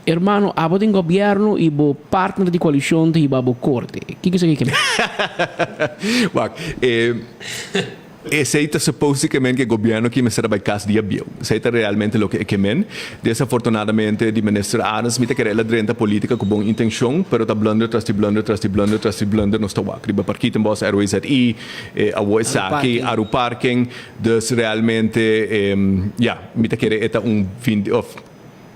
Hermano, abo den gobierno y bo partner di coalicion ta hiba bo corte. Kiko esaki ke men? Wak, e esey ta suppose ke men ke gobierno ki mester a bay cas dia bieu. Esey ta realmente loke e ke men. Desafortunadamente di Minister Arends mi ta kere el a drenta politica cu bon intencion, pero ta blunder tras di blunder tras di blunder tras di blunder nos ta wak. Riba Parkietenbos, RWZI, awo esaki, Aruparking. Dus realmente, ya, mi ta kere e ta un fin di, of,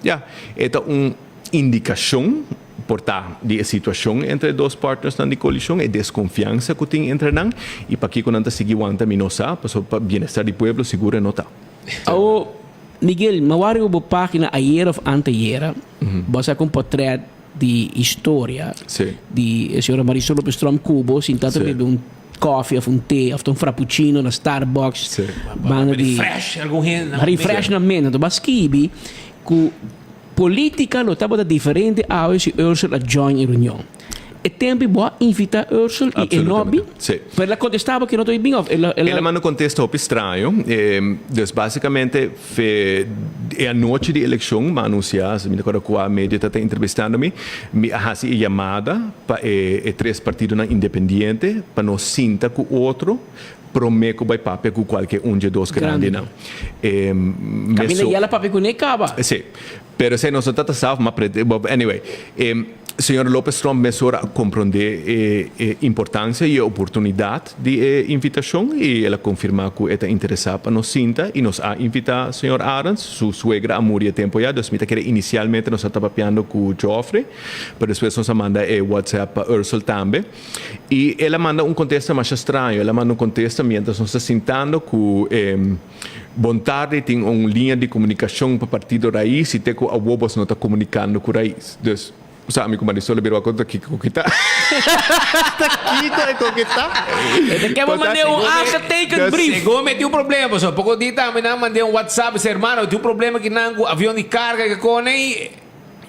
Ya, e ta un indikashon por ta di e situashon entre e dos partnersnan di koalishon, e deskonfiansa ku tin entre nan i pakiko nan ta sigui wanta mi no sa, pasobra pa bienestar di pueblo sigur e no ta. Awo, Miguel, mi a wak riba bo pagina ayera of antayera, bo a saka un potret di historia di e señora Marisol Lopez Tromp ku bo sinta ta bebe un koffie of un te of ta un frappuccino na Starbucks banda di Refresh algun hende na refresh na mente. Anto bo a skibi ku politica lo tabata diferente awe si Ursel a join e reunion. E tempo bo a invita Ursel y e no a bin? Pero el a contesta bo ke no ta bin of el a. El a manda un contesta hopi straño. Dus basicamente fe e anochi di eleccion mi a anuncia, mi ta acorda cua medio ta ta entrevistando mi, mi a haci e yamada pa e e tres partidonan independiente pa nos sinta cu otro prome cu bay papia cu cualke un dje dos grandinan. Caminda yela papia cu ne caba. Si. Pero esei nos no ta ta sa, ma anyway, e señor Lopez Tromp mesora a comprende e e importancia y e oportunidad di e invitacion y el a confirma cu e ta interesa pa nos sinta y nos a invita señor Arends, su suegra a muri e tempo ya, dus mi ta kere inicialmente nos a ta papiando cu Geoffrey, pero despues nos a manda e WhatsApp pa Ursel tambe y el a manda un contesta masha straño, el a manda un contesta mientras nos ta sintando cu e. Bon tardi, tin un liña di komunikashon pa partido Raiz i te ku awor bos no ta komunikando ku Raiz. Dus, sa ami ku Marisol a bira wak konta kiko ku kita. Ta kiko e ku kita. E ta ke bo mand'é un aangetekend brief. Segun mi tin un problema pasobra poko di tambe nan mand'é un whatsapp bisa hermano tin un problema kinan ku avion di karga ke kone i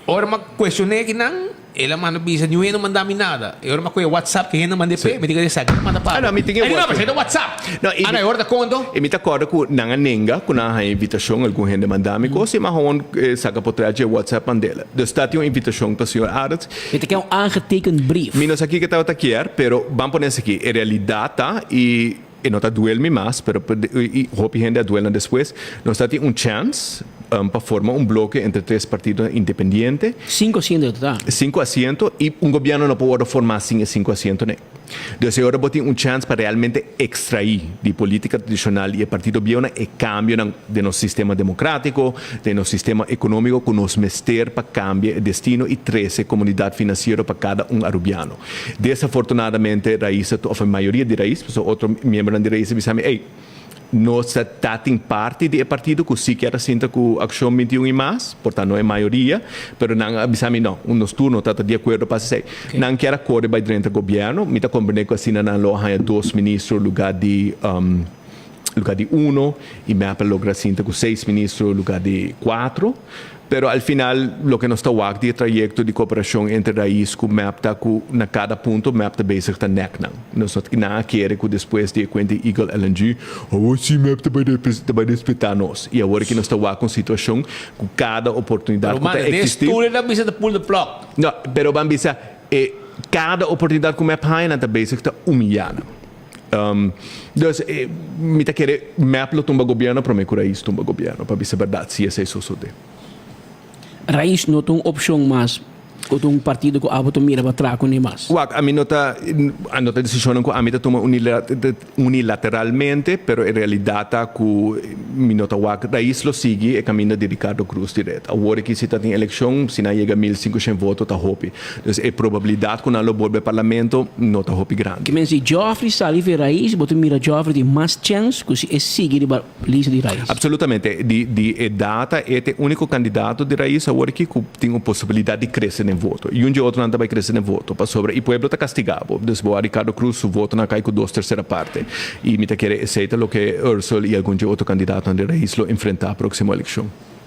ora mi a kuestion'é kinan El a manda bisa, Niun hende no manda mi nada. E ora mi a kohe WhatsApp ke hende a manda e p'e, mi di ku esaki a manda pa bo. Mi tin e E di, No, pero esaki ta WhatsApp. No, i Ah, no, e ora ta konto. I mi ta kòrda ku nan a nenga ku nan a haña invitashon, algun hende manda mi kos i mi a hon saka potrèt dje WhatsApp mand'el. Dus ta tin un invitashon pa señor Arends. Mi ta ke un aangetekend brief. Mi no sa kiko e tabata kier, pero ban pone esaki, e realidat ta i e no ta duel mi mas, pero i hopi hende a duel nan despues, nos ta tin un chèns pa forma un bloke entre tres partidonan independiente. Sinku asiento e ta. Sinku asiento i un gobièrnu no por wòrdu formá sin e sinku asientonan. Dus e ora bo tin un chèns pa realmente ekstraí di polítika tradishonal i e partido bieunan e kambionan den nos sistema demokrátiko, den nos sistema ekonómiko ku nos mester pa kambia e destino i trese komunidat finansiero pa kada un arubiano. Desafortunadamente Raiz a of e mayoria di Raiz, pasobra otro miembronan di Raiz a bisa mi, ey, nos ta ta tin parti di e partido ku si kier a sinta ku Akshon 21 i mas, por ta no e mayoria, pero nan a bisa mi no, nos tur no ta ta di akuerdo pa hasi esei. Nan kier a kore bai drenta gobièrnu, mi ta komprende ku asina nan lo a haña dos ministro luga di luga di uno i mep a logra sinta ku seis ministro luga di kuatro. Pero al final loke nos ta wak di e trayecto di cooperacion entre Raiz cu mep ta cu na cada punto mep ta bezig ta nek nan. Nos no nan a kere cu despues di e cuenta di Eagle LNG, awor si mep ta bay ta bay respeta nos. Y awor aki nos ta wak un situacion cu cada oportunidad Pero cu ta manda, den existi. stoel e ta bisa ta pull the plug. No, pero ban bisa e cada oportunidad cu mep haya nan ta bezig ta humiya nan. Dus, mi ta kere mep lo tumba gobierno prome ku Raiz tumba gobierno, pa bisa berdad si esei sosode. Raiz no ta un opcion mas ku ta un partido ku abo ta mira pa traha kuné mas. Wak, ami no ta, no ta decisionnan ku ami ta tuma unilateralmente, pero e realidad ta ku mi no ta wak, Raiz lo sigui e kaminda di Ricardo Cruz di red. Awor aki si ta tin elekshon, si nan yega 1500 voto ta hopi. Dus e probabilidat ku nan lo bolbe parlamento no ta hopi grandi. Ke men si Geoffrey sali for Raiz, bo ta mira Geoffrey tin mas chèns ku si e sigui riba lista di Raiz. Absolutamente. Di di e data e ta e úniko kandidato di Raiz awor aki ku tin un posibilidat di krese den voto. I un dje otronan ta bai krese den voto pasobra e pueblo ta kastigá bo. Dus bo a Ricardo Cruz su votonan a kai ku dos tersera parte. I mi ta kere esei ta loke Ursel i algun dje otro kandidatonan di Raiz lo enfrentá próksimo elekshon.